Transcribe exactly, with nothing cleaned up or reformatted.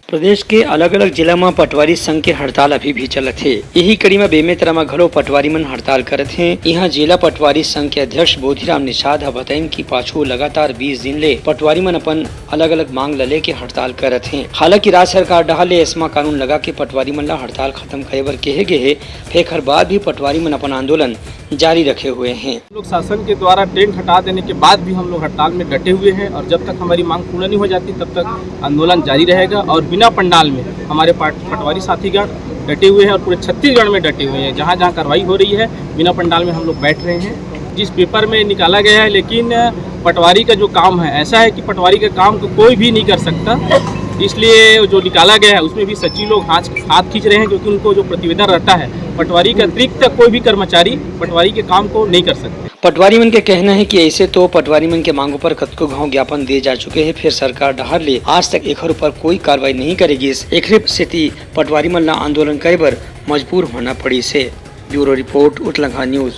प्रदेश के अलग-अलग जिला म पटवारी संघ के हड़ताल अभी भी चलत हे। इही कड़ी म बेमेतरा म घलो पटवारी मन हड़ताल करत हें। इहां जिला पटवारी संघ के अध्यक्ष बोधीराम निषाद ह बताइन कि पाछू लगातार बीस दिन ले पटवारी मन अपन अलग-अलग मांग ल लेके हड़ताल करत हें। हालांकि राज्य सरकार डहार ले एस्मा कानून लगा के पटवारी मन ल हड़ताल खत्म करे बर केहे गे हे, फेखर बाद भी पटवारी मन अपन आंदोलन जारी रखे हुए हें। लोग शासन के द्वारा टेंट हटा देने के बाद भी हम लोग हड़ताल में डटे हुए हैं और जब तक हमारी मांग पूर्ण नहीं हो जाती, तब तक आंदोलन जारी रहेगा। और बिना पंडाल में हमारे पाट-, पटवारी साथीगण डटे हुए हैं और पूरे छत्तीसगढ़ में डटे हुए हैं। जहाँ जहाँ कार्रवाई हो रही है, बिना पंडाल में हम लोग बैठ रहे हैं। जिस पेपर में निकाला गया है, लेकिन पटवारी का जो काम है, ऐसा है कि पटवारी के काम को कोई भी नहीं कर सकता, इसलिए जो निकाला गया है, उसमें भी सचिव लोग हाथ, हाथ खींच रहे हैं, क्योंकि उनको जो प्रतिवेदन रहता है, पटवारी के अतिरिक्त कोई भी कर्मचारी पटवारी के काम को नहीं कर सकते। पटवारी मन के कहना है कि ऐसे तो पटवारी मन के मांगों पर कतको घाव ज्ञापन दिए जा चुके हैं, फिर सरकार डहार ले आज तक एखर ऊपर कोई कार्रवाई नहीं करे गिस। एखरे सेती पटवारी मन ला आंदोलन करे बर मजबूर होना पड़िस हे। Bureau report, Utlangha news.